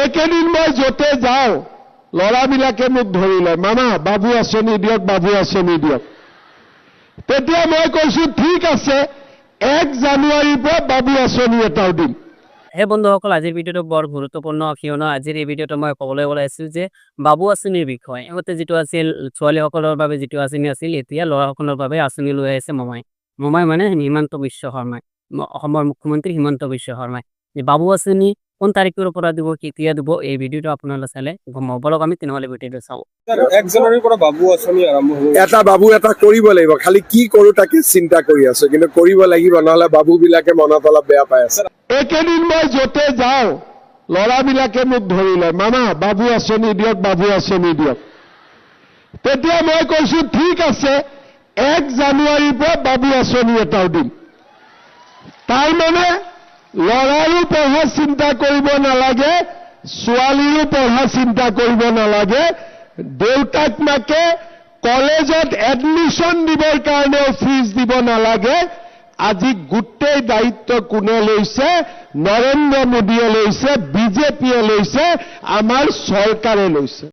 এইকেইদিন মই য'তে যাওঁ, ল'ৰাবিলাকে মোক ধৰি লয়, "মামা, বাবু আঁচনি দিয়ক, বাবু আঁচনি দিয়ক।" তেতিয়া মই কৈছো, "ঠিক আছে, 1 জানুৱাৰীৰ পৰা বাবু আঁচনি এটাও দিম।" হে বন্ধুসকল, আজিৰ ভিডিঅ'টো বৰ গুৰুত্বপূৰ্ণ, কিয়নো আজিৰ এই ভিডিঅ'টো মই ক'বলৈ ওলাইছোঁ যে বাবু আঁচনিৰ বিষয়ে। আগতে যিটো আছিল, ছোৱালীসকলৰ বাবে যিটো আঁচনি আছিল, এতিয়া ল'ৰাসকলৰ বাবে আঁচনি লৈ আহিছে মামাই। মামাই মানে হিমন্ত বিশ্ব শৰ্মাই, অসমৰ মুখ্যমন্ত্ৰী হিমন্ত বিশ্ব শৰ্মাই। যে বাবু আঁচনি কোন তাৰিখৰ পৰা দিব, কেতিয়া দিব, এই ভিডিঅ'টো আপোনালোকে চালে গম পাব। ব'লক, আমি তেনেহ'লে ভিডিঅ'টো চাওঁ। 1 জানুৱাৰীৰ পৰা বাবু আঁচনি আৰম্ভ হ'ব। এটা বাবু এটা কৰিব লাগিব, খালি কি কৰো তাকে চিন্তা কৰি আছো। কিন্তু কৰিব লাগিব, নহলে বাবু বিলাকে মনত অলপ বেয়া পাই আছে। এইকেইদিন মই য'তে যাওঁ, ল'ৰাবিলাকে মোক ধৰি লয়, "মামা, বাবু আঁচনি দিয়ক, বাবু আঁচনি দিয়ক।" তেতিয়া মই কৈছো, "ঠিক আছে, 1 জানুৱাৰীৰ পৰা বাবু আঁচনি এটাও দিম।" তাৰ মানে ল'ৰাৰো পঢ়া চিন্তা কৰিব নালাগে, ছোৱালীৰো পঢ়া চিন্তা কৰিব নালাগে। দেউতাক মাকে কলেজত এডমিশ্যন দিবৰ কাৰণেও ফিজ দিব নালাগে। আজি গোটেই দায়িত্ব কোনে লৈছে? নৰেন্দ্ৰ মোদীয়ে লৈছে, বিজেপিয়ে লৈছে, আমাৰ চৰকাৰে লৈছে।